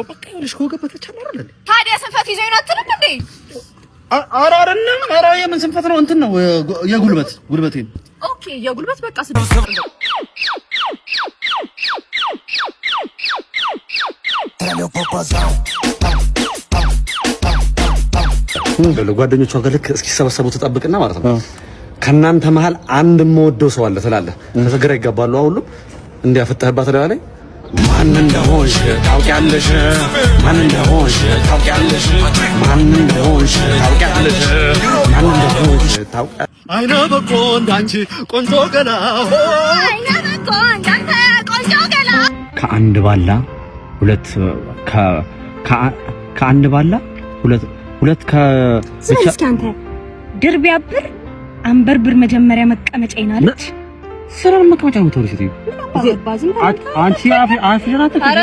በቃ ይኸውልሽ ከወገብ በታች አለ አይደል? ታዲያ ስንፈት ይዞኝ ነው አትልም እንዴ? ኧረ አይደለም። ኧረ የምን ስንፈት ነው? እንትን ነው የጉልበት ጉልበቴን። Okay የጉልበት በቃ ጓደኞቿ ጋር ልክ እስኪሰበሰቡ ትጠብቅና ማለት ነው። ከእናንተ መሀል አንድ የምወደው ሰው አለ ትላለህ። ከዛ ግራ ይጋባሉ። ሁሉም እንዲያፈጠህባት ላይ ማን እንደሆንሽ ታውቂያለሽ፣ ማን እንደሆንሽ ታውቂያለሽ፣ ማን እንደሆንሽ ታውቂያለሽ፣ ማን እንደሆንሽ ታውቂያለሽ። አይነ በጎ እንዳንቺ ቆንጆ ገላ፣ አይነ በጎ እንዳንተ ቆንጆ ገላ። ከአንድ ባላ ሁለት፣ ከአንድ ባላ ሁለት ሁለት ከ ብቻ። እስኪ አንተ ድር ቢያብር አንበርብር መጀመሪያ መቀመጫዬን አለች። ስራን መቀመጫ ነው የምታወሪው ሴትዮ። አንቺ አፍሽን አትክፈቺ።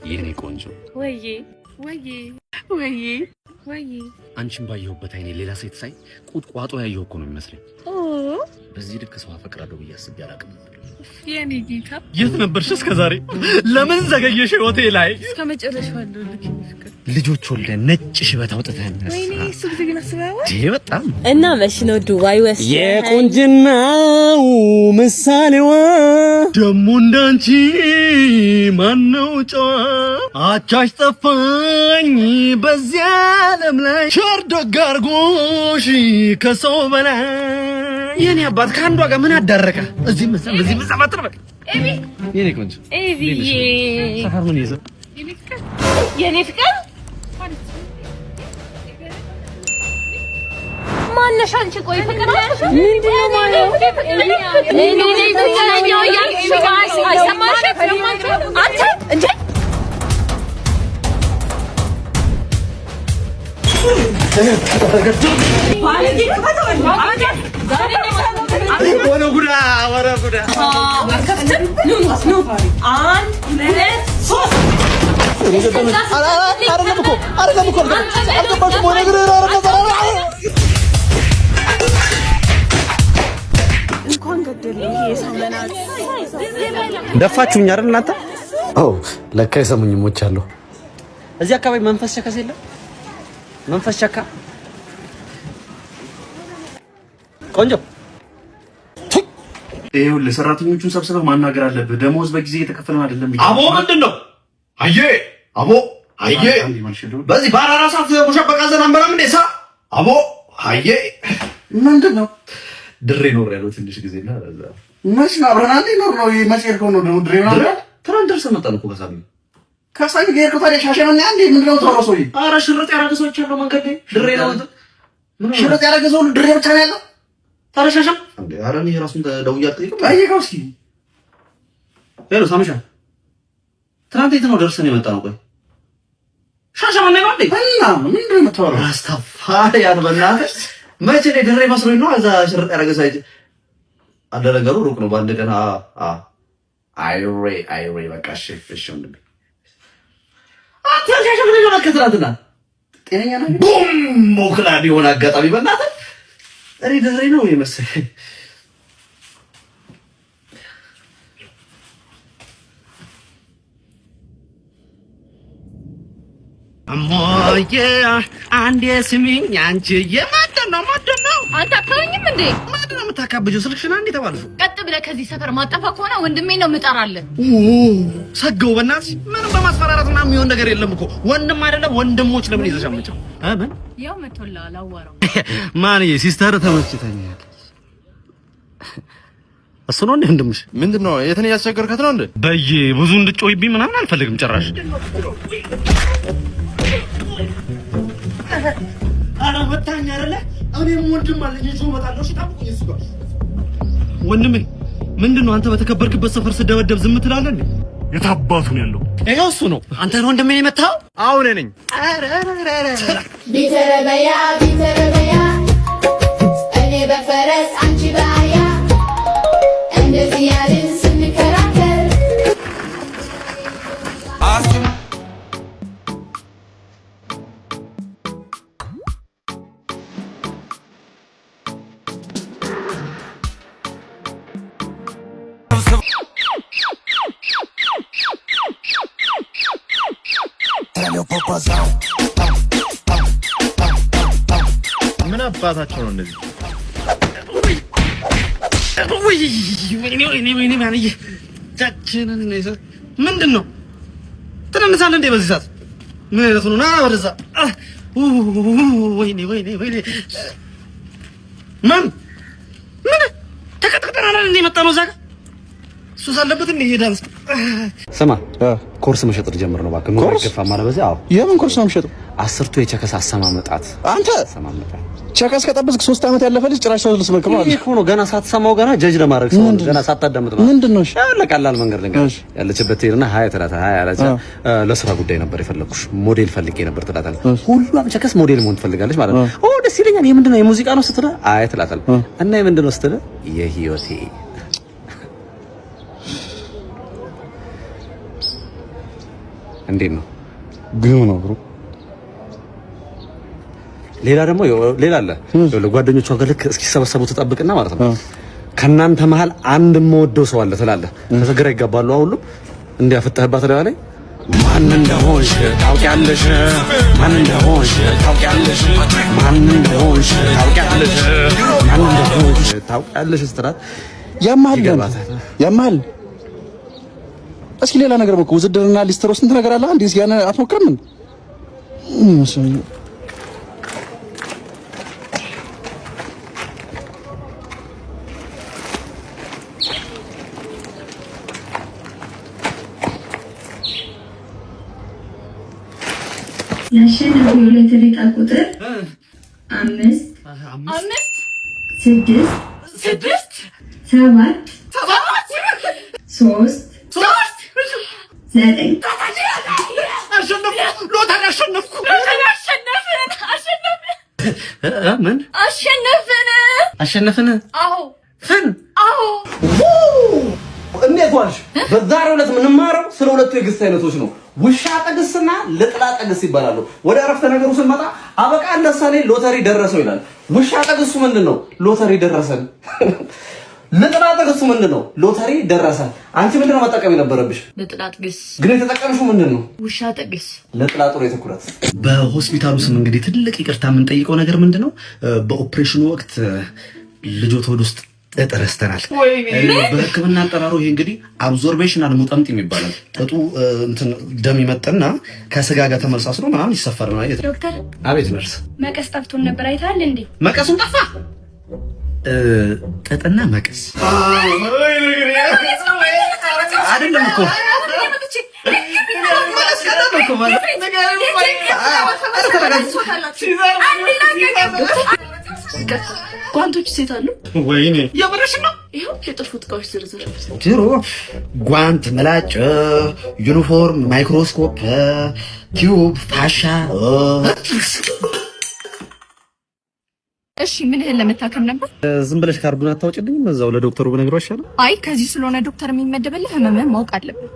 የኔ ቆንጆ ወይዬ ወይዬ ወይዬ ወይዬ፣ አንቺን ባየሁበት አይኔ ሌላ ሴት ሳይ ቁጥቋጦ ያየሁ እኮ ነው የሚመስለኝ። በዚህ ልክ ሰው አፈቅራለሁ ብዬ አስቤ አላውቅም ነበር። የኔ ጌታ፣ የት ነበርሽ እስከ ዛሬ? ለምን ዘገየሽ ህይወቴ ላይ? እስከ መጨረሻው አለሁልህ። ልጆች ወልደን ነጭ ሽበት አውጥተን ወይኔ እሱ ጊዜ ግን አስበኸዋል? በጣም። እና መች ነው ዱባይ ወስደህ? የቁንጅናው ምሳሌዋ ደሞ እንዳንቺ ማነው ጨዋ? አቻሽ ጠፋኝ በዚያ ዓለም ላይ፣ ቸር ደግ አድርጎሽ ከሰው በላይ። የኔ አባት ከአንዷ ጋር ምን አዳረቀ? እዚህም እዛም እዚህም እዛም አትበል። የኔ ቆንጆ ኤቢዬ ሰፈር ምን ይዘህ የኔ ፍቅር ማነሽ አንቺ? ቆይ ፍቅር ምንድን ነው ማለት? እኔ ፍቅረኛው እያልኩሽ አይሰማሽም? አንተ እንዴ! ወረ ጉዳ ወረ ጉዳ። አንድ ሁለት ሶስት። አይደለም እኮ አይደለም እኮ አልገባሽም ወይ ነገር? እንኳን ገደለኝ ይሄ የሰው መናት። ደፋችሁኝ አይደል እናንተ? ኦ ለካ የሰሙኝ ሞች አለሁ። እዚህ አካባቢ መንፈስ ቸከስ የለም? መንፈስ ቸካ ቆንጆ። ይኸውልህ ሰራተኞቹን ሰብስበህ ማናገር አለብህ። ደሞዝ በጊዜ እየተከፈለን አይደለም። አቦ ምንድን ነው? አየ አቦ አየ በዚህ በአራራ ሰዓት ሙሸበቃ ዘና አንበላም እንዴ? ሳ አቦ አየ ምንድን ነው? ድሬ ኖር ያለው ትንሽ ጊዜ እና መች ነው አብረን አንዴ ኖር ነው? መች ሄድከው ነው ድሬ ነው? ትናንት ደርሰን መጣን እኮ ከሳሚ። ከሳሚ ጋር ሄድከው? ታዲያ ሻሸመኔ አንዴ ምንድን ነው የምታወራው ሰውዬ? ኧረ ሽርጥ ያደረገ ሰዎች ያለው መንገድ ላይ ድሬ ነው። ሽርጥ ያደረገ ሰው ድሬ ብቻ ነው ያለው? ታዲያ ሻሸም እንዴ? ኧረ እኔ ራሱን ደውዬ አልጠይቅም። ጠይቀው እስኪ። Hello ሳምሻ፣ ትናንት የት ነው ደርሰን የመጣ ነው? ቆይ ሻሸመኔ ነው እንዴ? እና ምንድን ነው የምታወራው? ራስታፋሪያን በእናትህ መቼ ነው ድሬ መስሎኝ ነው እዛ ሽርጥ ያደረገ ሰው አይቼ። አለ ነገሩ ሩቅ ነው። በአንድ ቀን አይሬ አይሬ በቃ እሺ እሺ ወንድሜ። አንተ ሻሸመኔ ነው ከትናንትና ጤነኛ ነህ? ቡም ሞክላድ የሆነ አጋጣሚ በእናትህ እኔ ድሬ ነው የመሰለኝ። እሞዬ አንዴ ስሚኝ አንቺዬ፣ ምንድን ነው ምንድን ነው? አንተ አታየኝም እንዴ? ምንድን ነው የምታካብጂው? ስልክሽን አንዴ ተባልሽው። ቀጥ ብለህ ከዚህ ሰፈር ማጠፋ ከሆነ ወንድሜ ነው የምጠራልህ። ሰገው በእናትሽ ምንም በማስፈራራት ምናምን የሚሆን ነገር የለም እኮ። ወንድም አይደለም ወንድሞች ለምን ይዘሽ አመጪው? ምን ያው መቶልሃል፣ አዋራው። ማንዬ sister ተመችተኛል። እሱ ነው እንዴ ወንድምሽ? ምንድን ነው የትን እያስቸገርካት ነው እንዴ? በዬ ብዙ እንድጮይብኝ ምናምን አልፈልግም ጭራሽ። ኧረ መታኝ አይደለ? እኔም ወንድም አለኝ ይዞ እመጣለሁ። እሺ ጠብቁኝ እሱ ጋር። ወንድሜ ምንድን ነው አንተ በተከበርክበት ሰፈር ስደበደብ ዝም ትላለህ እንዴ? የታባቱ ነው ያለው? ይኸው እሱ ነው። አንተ ነው ወንድሜን የመታኸው? አዎ እኔ ነኝ። ቢተረበያ ቢተረበያ፣ እኔ በፈረስ አንቺ በአህያ፣ እንደዚህ ያልን ስንከራከር። ምን አባታቸው ነው እንደዚህ? ወይኔ ወይኔ ማንዬ ቻችንን ምንድን ነው ትነንሳለህ እንዴ በዚህ ሰዓት? ምን አይነት ነው? ና ወደዛ። ወይኔ ወይኔ ወይኔ ምን ምን ተቀጥቅጠናል እንዴ መጣ ነው እዛ ጋር ሱስ አለበት እንዴ ይሄ ዳንስ? ስማ፣ ኮርስ መሸጥ ልጀምር ነው እባክህ። ኑሮ አይገፋም አለ በዚህ። አዎ የምን ኮርስ ነው የምሸጠው? 10ቱ የ chicks አሰማመጣት። አንተ አሰማመጣት chicks ከጠበስክ 3 ዓመት ያለፈ ልጅ ጭራሽ ሰው ልስበክ ማለት ይሄ እኮ ነው። ገና ሳትሰማው ገና ጀጅ ለማድረግ ሰው ገና ሳታዳምጥ ነው። ምንድን ነው? እሺ ያለ ቀላል መንገድ ልንገርህ። ያለችበት ትሄድና hi ትላታለህ። Hi አለች። ለስራ ጉዳይ ነበር የፈለኩሽ፣ ሞዴል ፈልጌ ነበር ትላታለህ። ሁሏም chicks ሞዴል መሆን ትፈልጋለች ማለት ነው። ኦ ደስ ይለኛል። የምንድን ነው የሙዚቃ ነው ስትልህ አይ ትላታለህ። እና የምንድን ነው ስትልህ የህይወቴ። እንዴት ነው? ግም ነው bro። ሌላ ደግሞ ሌላ አለ። ጓደኞቿ ጋር ልክ እስኪሰበሰቡ ትጠብቅና ማለት ነው ከእናንተ መሀል አንድ የምወደው ሰው አለ ትላለህ። ከዛ ግራ ይጋባሉ። ሁሉም እንዲያፈጠህባት ላይ ማን እንደሆንሽ ታውቂያለሽ፣ ማን እንደሆንሽ ታውቂያለሽ፣ ማን እንደሆንሽ ታውቂያለሽ፣ ማን እንደሆንሽ ታውቂያለሽ ስትላት ያማል ያማል። እስኪ ሌላ ነገር ሞክር። ውዝድርና ሊስትሮ ስንት ነገር አለ። አንዴ እስኪ ያን አትሞክርም? ምን ያሸነፈው የሎተሪ ዕጣ ቁጥር 5 5 6 6 7 7 3 3 9 አሸነፍኩ! ሎተሪ አሸነፍኩ! ሎተሪ አሸነፍን! አሸነፍን! ምን አሸነፍን? አሸነፍን? አዎ ፍን አዎ። እንዴት ዋልሽ? በዛሬው ዕለት የምንማረው ስለ ሁለቱ የግስ አይነቶች ነው። ውሻ ጥግስና ልጥላ ጥግስ ይባላሉ። ወደ አረፍተ ነገሩ ስንመጣ አበቃ ለሳኔ ሎተሪ ደረሰው ይላል። ውሻ ጥግሱ ምንድን ነው? ሎተሪ ደረሰን። ልጥላ ጥግሱ ምንድን ነው? ሎተሪ ደረሰን። አንቺ ምንድን ነው መጠቀም የነበረብሽ? ልጥላ ጥግስ። ግን የተጠቀምሽው ምንድን ነው? ውሻ ጥግስ። ልጥላ ጥሩ የትኩረት። በሆስፒታሉ ስም እንግዲህ ትልቅ ይቅርታ የምንጠይቀው ነገር ምንድን ነው? በኦፕሬሽኑ ወቅት ልጆት ሆድ ውስጥ ጥጥ ረስተናል። በሕክምና አጠራሩ ይሄ እንግዲህ absorbational ሙጠምጢም ይባላል። ጥጡ እንትን ደም ይመጥና ከስጋ ጋር ተመሳስሎ ምናምን ይሰፈርና። ዶክተር። አቤት ነርስ። መቀስ ጠፍቶን ነበር አይተሃል እንዴ? መቀሱም ጠፋ። ጥጥና መቀስ አይደለም እኮ ጓንቶች ሴት አሉ። ወይኔ የምርሽ ነው? ይኸው የጠፉት እቃዎች ዝርዝር። ድሮ ጓንት፣ ምላጭ፣ ዩኒፎርም፣ ማይክሮስኮፕ፣ tube፣ ፋሻ። እሺ ምንህን ለመታከም ነበር? ዝም ብለሽ ካርዱን አታውጭልኝም? እዛው ለዶክተሩ ብነግረው አይሻልም? አይ ከዚህ ስለሆነ ዶክተር የሚመደብልህ ህመምህን ማወቅ አለብን።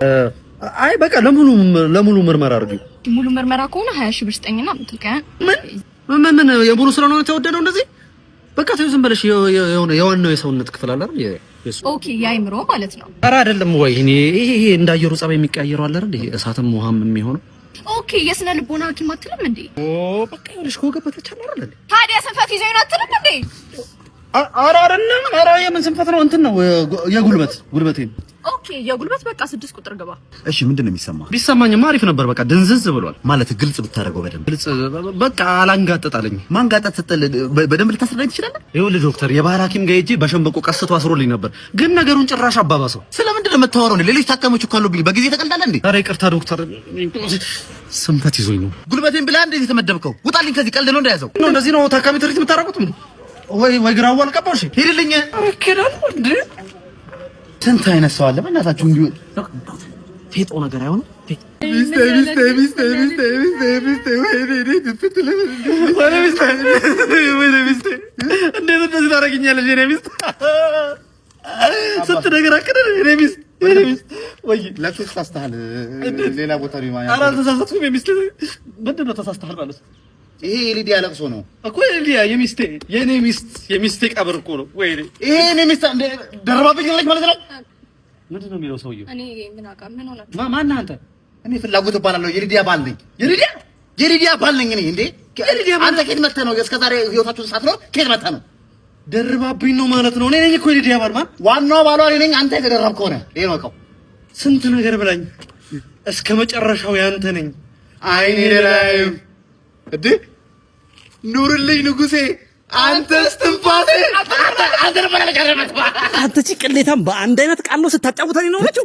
አይ በቃ ለሙሉ ለሙሉ ምርመራ አድርጊው። ሙሉ ምርመራ ከሆነ 20 ሺህ ብር ስጠኝና ምትልከ ምን ምን ምን የሙሉ ስለሆነ የተወደደው እንደዚህ? በቃ ተይው ዝም ብለሽ የሆነ የዋናው የሰውነት ክፍል አለ አይደል? Okay የአይምሮ ማለት ነው። ኧረ አይደለም ወይ እኔ ይሄ ይሄ እንዳየሩ ጸባይ የሚቀያየረው አለ አይደል? ይሄ እሳትም ውሃም የሚሆነው። Okay የስነ ልቦና ሐኪም አትልም እንዴ? ኦ በቃ ይኸውልሽ ከወገብ በታች አለ አይደል? ታዲያ ስንፈት ይዞኝ ነው አትልም እንዴ? ኧረ አይደለም። ኧረ የምን ስንፈት ነው? እንትን ነው የጉልበት ጉልበቴን። Okay የጉልበት በቃ 6 ቁጥር ግባ። እሺ ምንድን ነው የሚሰማ? ቢሰማኝማ አሪፍ ነበር። በቃ ድንዝዝ ብሏል። ማለት ግልጽ ብታደርገው በደንብ ግልጽ። በቃ አላንጋጠጣለኝ። ማንጋጠጥ ስትል በደንብ ልታስረዳኝ ትችላለህ? ይኸውልህ ዶክተር የባህል ሐኪም ጋር ሄጄ በሸንበቆ ቀስቶ አስሮልኝ ነበር፣ ግን ነገሩን ጭራሽ አባባሰው። ስለምንድን ነው የምታወራው? ሌሎች ታካሚዎች እኮ አሉብኝ። በጊዜ ተቀልዳለህ እንዴ? ኧረ ይቅርታ ዶክተር፣ ስንፈት ይዞኝ ነው። ጉልበቴን ብለህ እንዴት የተመደብከው? ውጣልኝ ከዚህ። ቀልድ ነው እንደያዘው ነው። እንደዚህ ነው ታካሚ ትርኢት የምታደርጉት? ወይ ወይ ግራው አልቀባው። እሺ ሂድልኝ። እንዴ ስንት አይነት ሰው አለ በእናታችሁ። እንዲሁ ፌጦ ነገር አይሆንም። ሚስቴ ሚስቴ ሚስቴ ሚስቴ ሚስቴ ሚስቴ ወይኔ ሚስቴ ወይኔ ሚስቴ እንዴት እንደዚህ ታደርጊኛለሽ? የእኔ ሚስት ስንት ነገር አቅደን። የእኔ ሚስት የእኔ ሚስት ወይ ለቅሶ ተሳስተሃል። ሌላ ቦታ ነው። ኧረ አልተሳሳትኩም። የሚስቴ ምንድን ነው ተሳስተሃል ማለት? ይሄ የሊዲያ ለቅሶ ነው እኮ የሊዲያ የሚስቴ የኔ ሚስት የሚስቴ ቀብር እኮ ነው። ወይኔ ይሄ የኔ ሚስት ደርባብኛለች ማለት ነው። ምንድን ነው የሚለው ሰውየው? እኔ ምን አውቃ ምን ሆነ? ማነህ አንተ? እኔ ፍላጎት እባላለሁ። የሊዲያ ባል ነኝ። የሊዲያ ባል ነኝ እኔ። እንዴ አንተ ከየት መጥተህ ነው? እስከ ዛሬ ህይወታችሁን ሳትኖር ከየት መጥተህ ነው? ደርባብኝ ነው ማለት ነው። እኔ ነኝ እኮ የሊዲያ ባል። ማን ዋናው ባሏ እኔ ነኝ። አንተ የተደረብክ ሆነ። ይሄ ነው እቃው። ስንት ነገር ብላኝ እስከ መጨረሻው ያንተ ነኝ። አይኔ ላይም እንዴ ኑርልኝ ንጉሴ፣ አንተስ ትንፋሴ። አንተ ቺ ቅሌታም በአንድ አይነት ቃል ነው ስታጫውተኝ ነው ናቸው።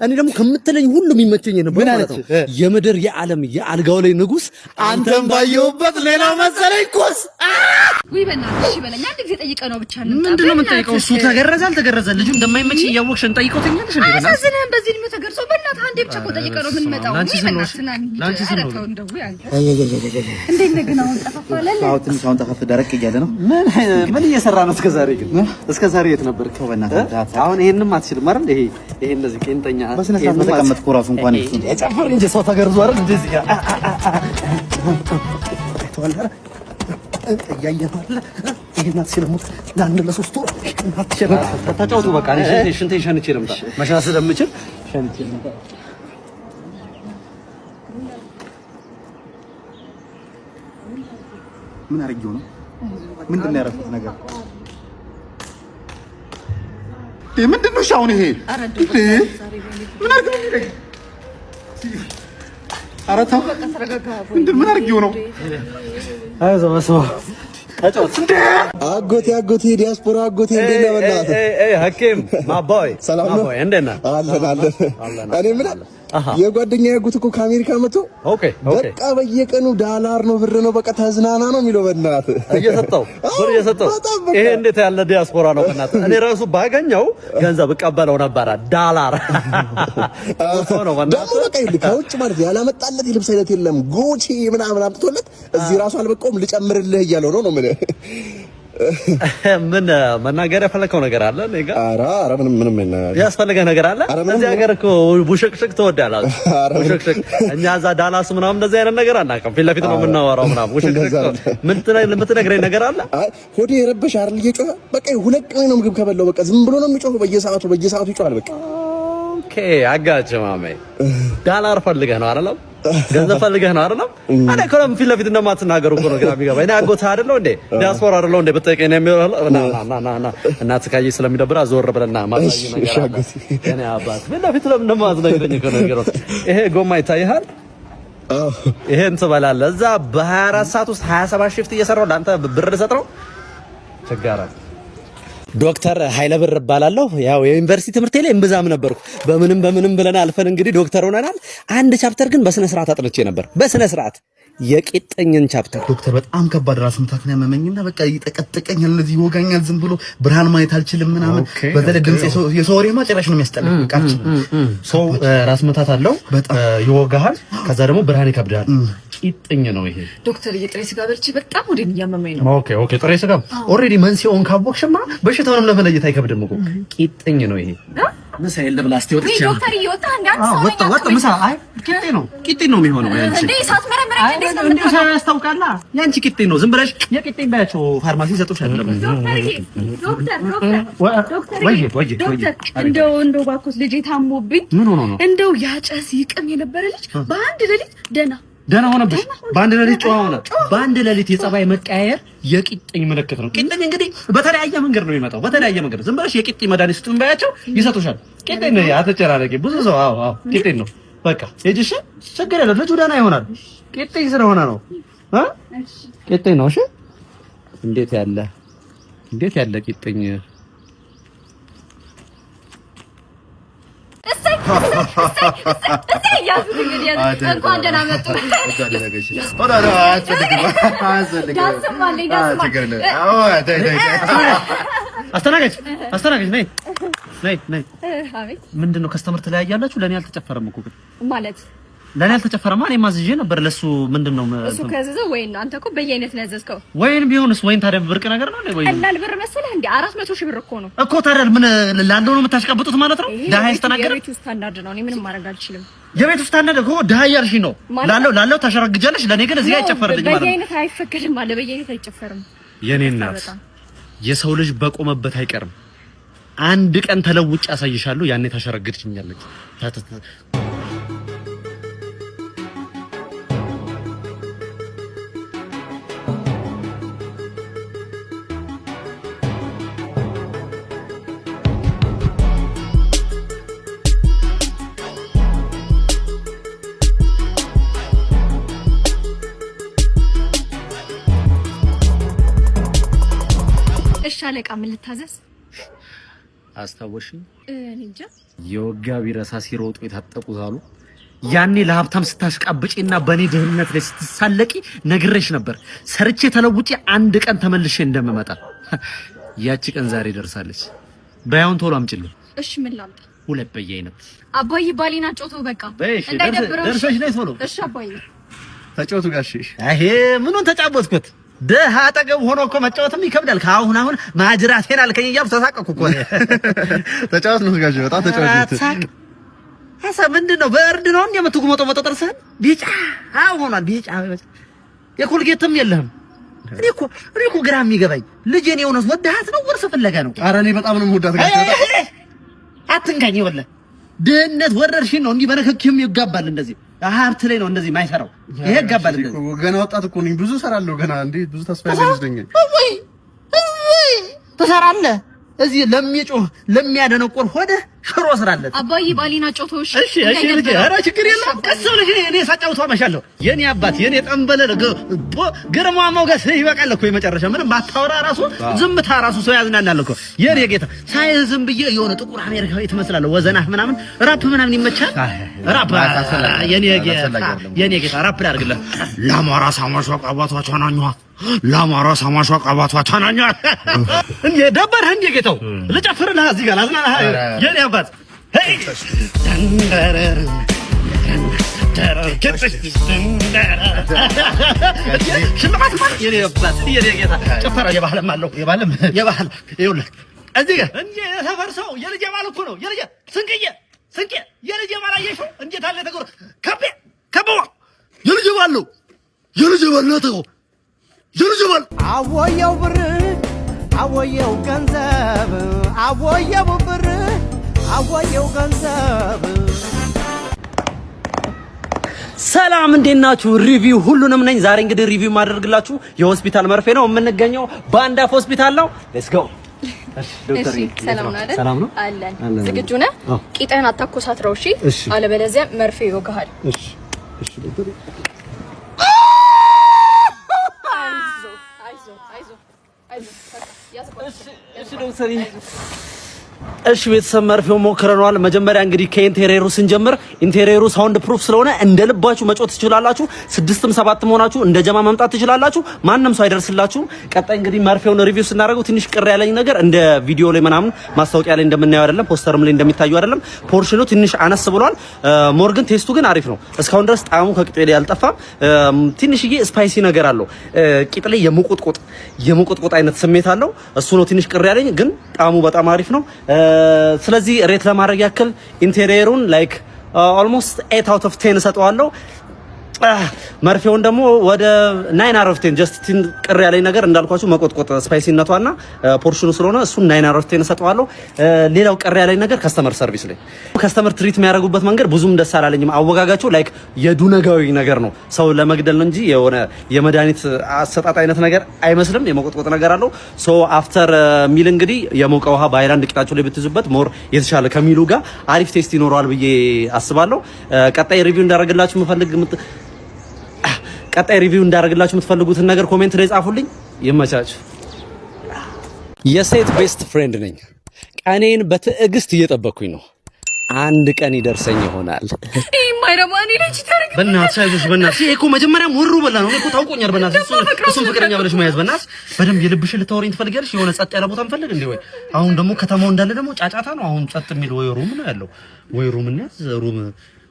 እኔ ደግሞ ከምትለኝ ሁሉ የሚመቸኝ ነበር ማለት ነው። የምድር የዓለም የአልጋው ላይ ንጉስ አንተም ባየሁበት ሌላ መሰለኝ ኮስ። ውይ በእናትህ እሺ በለኝ። አንድ ጊዜ ጠይቀህ ነው ብቻ እንምጣ። ምንድን ነው የምንጠይቀው? እሱ ተገረዘ አልተገረዘ ልጁ እንደማይመች እያወቅሽ እንጠይቀው ትኛለሽ እንዴ? በእናትህ አያሳዝንህም? በዚህ እድሜው ተገርጾ በእናትህ አንዴ ብቻ እኮ ጠይቀህ ነው የምንመጣው። ለአንቺ ውይ ስል ነው። በእናትህ ና እንሂድ። ለአንቺ ስል ኧረ ነው። ተው እንደው ውይ አንተ እንዴት ነህ ግን አሁን ጠፋፋህ አይደል? አዎ ትንሽ አሁን ጠፋፍ ደረቅ እያለ ነው። ምን ምን እየሰራ ነው እስከ ዛሬ ግን? እስከ ዛሬ የት ነበርክ? አሁን ይሄንንም አትችልም አይደል? ይሄ ይሄ እንደዚህ ቄንጠኛ በስነ ስርዓት በተቀመጥኩ እራሱ እንኳን ጨፍር እንጂ ሰው ተገርዞ አይደል እንደዚህ ተጫወቱ። በቃ እኔ ሽንቴን ሸንቼ ልምጣ። መሽናት ስለምችል ሸንቼ ልምጣ። ምን አድርጌው ነው? ምንድን ነው ያደረኩት ነገር? ምንድን ነው አሁን ይሄ? ምን አድርግ ነው የሚለኝ? ኧረ ተው፣ ምን አድርጌው ነው? አይዞህ በስመ አብ ተጫወት። አጎቴ አጎቴ ዲያስፖራ አጎቴ እንዴት ነህ? በእናትህ ሐኪም my boy ሰላም ነው? እንዴት ነህ? አለን አለን። እኔ የምልህ የጓደኛዬ አጎት እኮ ከአሜሪካ መጥቶ በቃ በየቀኑ ዳላር ነው ብር ነው በቃ ተዝናና ነው የሚለው። በእናትህ እየሰጠው ብር እየሰጠው ይሄ እንዴት ያለ ዲያስፖራ ነው? በእናትህ እኔ ራሱ ባገኘው ገንዘብ እቀበለው ነበረ። ዳላር ሰው ነው በእናትህ። ደግሞ በቃ ይኸውልህ ከውጭ ማለት ያላመጣለት የልብስ አይነት የለም። ጉቺ ምናምን አምጥቶለት እዚህ ራሱ አልበቃውም ልጨምርልህ እያለው ነው ነው የምልህ። ምን መናገር የፈለከው ነገር አለ? እኔ ጋር ኧረ ኧረ ምንም ምንም ያስፈልገህ ነገር አለ? እዚህ ሀገር እኮ ቡሽቅሽቅ ትወዳለህ። ቡሽቅሽቅ እኛ እዛ ዳላስ ምናምን እንደዚህ አይነት ነገር አናውቅም። ፊት ለፊት ነው የምናወራው ምናምን። ቡሽቅሽቅ የምትነግረኝ ነገር አለ? ሆዴ የረበሽ አይደል እየጮኸ በቃ ሁለት ቀን ነው ምግብ ከበላው በቃ ዝም ብሎ ነው የሚጮኸው። በየሰዓቱ በየሰዓቱ ይጮሃል በቃ። okay አጋጭ ማሜ፣ ዳላር ፈልገህ ነው አይደለም? ገንዘብ ፈልገህ ነው አይደለም? እኔ እኮ ለምን ፊት ለፊት እንደማትናገሩ እኮ ነው ግራ የሚገባኝ። እኔ አጎትህ አይደለሁ እንዴ? ዲያስፖራ አይደለሁ እንዴ? ብትጠይቀኝ ነው የሚለው። ና ና ና ና እናትህ ካየች ስለሚደብር ዞር ብለህ ና። ማሳየህ ነገር አለ። የእኔ አባት ፊት ለፊት ለምን እንደማትነግረኝ እኮ ነው የሚገርመው። ይሄ ጎማ ይታይሃል? ይሄን ትበላለህ። እዛ በ24 ሰዓት ውስጥ 27 shift እየሰራሁ ለአንተ ብር ልሰጥ ነው። ችግር አለ። ዶክተር ኃይለብር እባላለሁ። ያው የዩኒቨርሲቲ ትምህርቴ ላይ እምብዛም ነበርኩ። በምንም በምንም ብለን አልፈን እንግዲህ ዶክተር ሆነናል። አንድ chapter ግን በስነ ስርዓት አጥንቼ ነበር። በስነ ስርዓት የቂጥኝን chapter። ዶክተር በጣም ከባድ ራስ ምታት ነው ያመመኝና በቃ ይጠቀጥቀኛል፣ እንደዚህ ይወጋኛል። ዝም ብሎ ብርሃን ማየት አልችልም ምናምን። በዛ ላይ ድምጽ የሰው ወሬማ ጭራሽ ነው የሚያስጠላኝ። በቃ አልችልም። ሰው ራስ ምታት አለው፣ ይወጋሃል፣ ከዛ ደግሞ ብርሃን ይከብዳል። ቂጥኝ ነው ይሄ። ዶክተር የጥሬ ስጋ በልቼ በጣም ሆዴን እያመመኝ ነው። okay okay፣ ጥሬ ስጋ already መንስኤውን ካወቅሽማ በሽታውንም ለመለየት አይከብድም እኮ። ቂጥኝ ነው ይሄ። ምሳ የለ ብላ እስቲ ወጥቼ ዶክተር እየወጣ እንደ አንድ ሰው ወጣ ወጣ። ምሳ አይ ቂጤ ነው ቂጤ ነው የሚሆነው ያንቺ። እንዴ ሳትመረምረኝ እንዴት ነው እንዴ ያስታውቃላ። ያንቺ ቂጤ ነው። ዝም ብለሽ የቂጤን ባያቸው ፋርማሲ ይሰጡሻል። ዶክተር ዶክተር ወይ ወይ ዶክተር እንደው እንደው እባክዎት ልጄ ታሞብኝ። ምን ሆኖ ነው? እንደው ያጨስ ይቅም የነበረ ልጅ በአንድ ሌሊት ደህና ደህና ሆነብሽ። በአንድ ሌሊት ጨዋ ሆነ። በአንድ ሌሊት የጸባይ መቀያየር የቂጥኝ ምልክት ነው። ቂጥኝ እንግዲህ በተለያየ መንገድ ነው የሚመጣው። በተለያየ መንገድ ዝም ብለሽ የቂጥኝ መድኃኒት ስጡኝ ባያቸው ይሰጡሻል። ቂጥኝ ነው፣ አትጨናነቂ። ብዙ ሰው አዎ አዎ ቂጥኝ ነው በቃ ሂጂ። እሺ ችግር የለም ልጁ ደህና ይሆናል። ቂጥኝ ስለሆነ ነው እ ቂጥኝ ነው። እሺ እንዴት ያለ እንዴት ያለ ቂጥኝ እንኳን ደህና መጡ። አስተናጋጅ አስተናጋጅ፣ ነይ ነይ ነይ። ምንድን ነው customer ትለያያላችሁ? ለእኔ አልተጨፈረም እኮ ግን ማለት ለእኔ አልተጨፈረማ። እኔ አዝዤ ነበር ለሱ። ምንድን ነው እሱ ከያዘዘ ወይን ነው። አንተ እኮ በየአይነት ነው ያዘዝከው። ወይን ቢሆንስ? ወይን ታዲያ ብርቅ ነገር ነው እንዴ? ወይን ቀላል ብር መሰለህ እንዴ? 400 ሺህ ብር እኮ ነው እኮ። ታዲያ ምን ላለው ነው የምታሽቀብጡት ማለት ነው? ድሀ ያስተናገደ የቤቱ ስታንዳርድ ነው። እኔ ምንም ማድረግ አልችልም። የቤቱ ስታንዳርድ እኮ ድሀ እያልሽኝ ነው። ላለው ላለው ታሸረግጃለሽ። ለእኔ ግን እዚህ አይጨፈርልኝ ማለት ነው። በየአይነት አይፈቀድም አለ። በየአይነት አይጨፈርም። የኔ እናት የሰው ልጅ በቆመበት አይቀርም። አንድ ቀን ተለውጬ አሳይሻለሁ። ያኔ ታሸረግድሽኛለች። እሺ አለቃ፣ ምን ልታዘዝ? አስታወሽኝ? እኔ እንጃ። የወጋ ቢረሳ ሲሮጡ የታጠቁት አሉ። ያኔ ለሀብታም ስታሽቃብጪና በእኔ ድህነት ላይ ስትሳለቂ ነግሬሽ ነበር፣ ሰርቼ ተለውጬ አንድ ቀን ተመልሼ እንደምመጣ። ያቺ ቀን ዛሬ ደርሳለች። በያውን ቶሎ አምጪልኝ። እሺ ምን ላምጣ? ሁለት በየአይነት። አባዬ ባሌን አጫውተው በቃ በይ እሺ፣ እንዳይደብረው። ደርሰሽ ነይ ቶሎ። እሺ አባዬ። ተጫወቱ ጋሼ። ይሄ ምኑን ተጫወትኩት? ደሃ አጠገብ ሆኖ እኮ መጫወትም ይከብዳል። ከአሁን አሁን ማጅራቴን አልከኝ እያልኩ ተሳቀቅኩ እኮ እኔ። ተጫወት ነው ጋሼ፣ በጣም ተጫወት ነው። አትሳቅ። ሀሳ ምንድን ነው? በእርድ ነው እንደ የምትጉመጠመጠው? ጥርስህን ቢጫ ሆኗል። ቢጫ የኮልጌትም የለህም። እኔ እኮ ግራ የሚገባኝ ልጄን የእውነት ወደሃት ነው ወርስ ፍለጋ ነው? ኧረ እኔ በጣም ነው የምወዳት ጋሼ። በጣም። አትንካኝ። ይኸውልህ ድህነት ወረርሽኝ ነው። እንዲህ በንክኪም ይጋባል። እንደዚህ ሀብት ላይ ነው እንደዚህ የማይሰራው ይሄ ይጋባል። እንደዚህ ገና ወጣት እኮ ነኝ፣ ብዙ እሰራለሁ ገና። እንዴ ብዙ ተስፋ ያለኝ ልጅ ነኝ። ወይ ወይ ትሰራለህ። እዚህ ለሚጮህ ለሚያደነቆር ሆደ ሽሮ ስራለት። አባዬ ባሌን አጫውተው። እሺ። እሺ ልጄ፣ ኧረ ችግር የለውም። ቀስ ብለሽ እኔ ሳጫውተው አመሻለሁ። የኔ አባት የኔ ጠንበለል ግርማ ሞገስ ይበቃል እኮ የመጨረሻ ምንም ባታወራ ራሱ ዝምታ ራሱ ሰው ያዝናናል እኮ የኔ ጌታ። ሳይ ዝም ብዬ የሆነ ጥቁር አሜሪካዊ ትመስላለህ። ወዘናህ ምናምን ራፕ ምናምን ይመቻል። ራፕ የኔ ጌታ፣ የኔ ጌታ ራፕ ላድርግልህ። ለአማራ ሳማሿ ቀባቷ ቻናኟ፣ ለአማራ ሳማሿ ቀባቷ ቻናኟ። እንዴ ደበረህ እንዴ ጌታው? ልጨፍርልህ እዚህ ጋር ላዝናናህ የኔ አባት። ሄይ ደንደረር ሽልማት ማለት የኔ አባት የኔ ጌታ ጭፈራ የባህልም አለው፣ የባህልም የባህል። ይኸውልህ እዚህ ጋር እንዴ የሰፈር ሰው የልጄ ባል እኮ ነው። የልጄ ስንቅዬ ስንቄ የልጄ ባል አየሽው እንዴት አለ ተጎር ከቤ ከበዋ የልጄ ባል ነው፣ የልጄ ባል ነው ተው የልጄ ባል። አወየው ብር፣ አወየው ገንዘብ፣ አወየው ብር፣ አወየው ገንዘብ። ሰላም እንዴት ናችሁ? Review ሁሉንም ነኝ። ዛሬ እንግዲህ review ማደርግላችሁ የሆስፒታል መርፌ ነው። የምንገኘው በአንዳፍ ሆስፒታል ነው። Let's go። እሺ ሰላም ነው አይደል? ሰላም ነው። አለን። አለን። ዝግጁ ነህ? አዎ። ቂጥህን አታኮሳትረው እሺ? እሺ። አለበለዚያ መርፌ ይወጋሃል። እሺ ዶክተር። አይዞህ አይዞህ አይዞህ አይዞህ። በቃ ያዝ። እሺ ዶክተር። እሺ ቤተሰብ መርፌው ሞክረነዋል። መጀመሪያ እንግዲህ ከ interior ኡ ስንጀምር interior ኡ sound proof ስለሆነ እንደ ልባችሁ መጮህ ትችላላችሁ። ስድስትም ሰባትም ሆናችሁ እንደ ጀማ መምጣት ትችላላችሁ። ማንም ሰው አይደርስላችሁም። ቀጣይ እንግዲህ መርፌውን review ስናደርገው ትንሽ ቅር ያለኝ ነገር እንደ ቪዲዮ ላይ ምናምን ማስታወቂያ ላይ እንደምናየው አይደለም፣ ፖስተርም ላይ እንደሚታዩ አይደለም። Portion ኑ ትንሽ አነስ ብሏል። More ግን taste ኡ ግን አሪፍ ነው። እስካሁን ድረስ ጣዕሙ ከቂጤ ላይ አልጠፋም። ትንሽዬ spicy ነገር አለው። ቂጥ ላይ የመቆጥቆጥ የመቆጥቆጥ አይነት ስሜት አለው። እሱ ነው ትንሽ ቅር ያለኝ፣ ግን ጣዕሙ በጣም አሪፍ ነው። ስለዚህ rate ለማድረግ ያክል interior ኡን like almost 8 out of 10 እሰጠዋለሁ። መርፌውን ደግሞ ወደ 9 out of 10። Just ቅር ያለኝ ነገር እንዳልኳችሁ መቆጥቆጥ spicy ነቷና portion ኑ ስለሆነ እሱን 9 out of 10 እሰጠዋለሁ። ሌላው ቅር ያለኝ ነገር customer service ላይ customer treat የሚያደርጉበት መንገድ ብዙም ደስ አላለኝም። አወጋጋቸው like የዱነጋዊ ነገር ነው። ሰው ለመግደል ነው እንጂ የሆነ የመድኃኒት አሰጣጥ አይነት ነገር አይመስልም። የመቆጥቆጥ ነገር አለው። So after meal እንግዲህ የሞቀ ውሃ በሃይላንድ ቂጣቸው ላይ ብትይዙበት more የተሻለ ከ meal ኡ ጋር አሪፍ taste ይኖረዋል ብዬ አስባለሁ። ቀጣይ review እንዳደርግላችሁ የምትፈልጉትን ነገር comment ላይ ጻፉልኝ። ይመቻችሁ። የሴት best friend ነኝ። ቀኔን በትዕግስት እየጠበቅኩኝ ነው። አንድ ቀን ይደርሰኝ ይሆናል። ይሄ የማይረባ እኔ ልጅ ታርግ። በእናትሽ አይዞሽ፣ በእናትሽ ይሄ እኮ መጀመሪያም ወሩ በላ ነው። እኔ እኮ ታውቆኛል። በእናትሽ እሱን ፍቅረኛ ብለሽ መያዝ፣ በእናትሽ በደንብ የልብሽን ልታወሪኝ ትፈልጊያለሽ። የሆነ ጸጥ ያለ ቦታ እንፈልግ እንዴ ወይ? አሁን ደግሞ ከተማው እንዳለ ደግሞ ጫጫታ ነው። አሁን ጸጥ የሚል ወይ room ነው ያለው ወይ room እንያዝ፣ room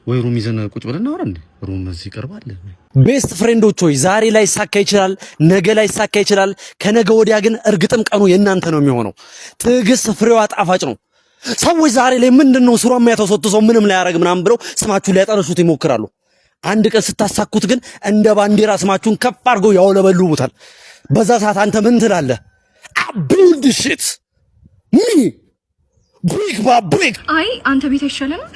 ወይ room ይዘን ቁጭ ብለን እናወራ እንዴ? Room እዚህ ይቀርባል። Best friend ኦች ሆይ ዛሬ ላይሳካ ይችላል፣ ነገ ላይሳካ ይችላል። ከነገ ወዲያ ግን እርግጥም ቀኑ የእናንተ ነው የሚሆነው። ትዕግስት ፍሬዋ ጣፋጭ ነው። ሰዎች ዛሬ ላይ ምንድን ነው ስሯ የሚያተሰጥሰው ምንም ላያደርግ ምናምን ብለው ስማችሁን ሊያጠለሹት ይሞክራሉ። አንድ ቀን ስታሳኩት ግን እንደ ባንዲራ ስማችሁን ከፍ አድርገው ያውለበልቡታል። በዛ ሰዓት አንተ ምን ትላለህ? I build shit me. Brick by brick. አይ፣ አንተ ቤት አይሻለንም?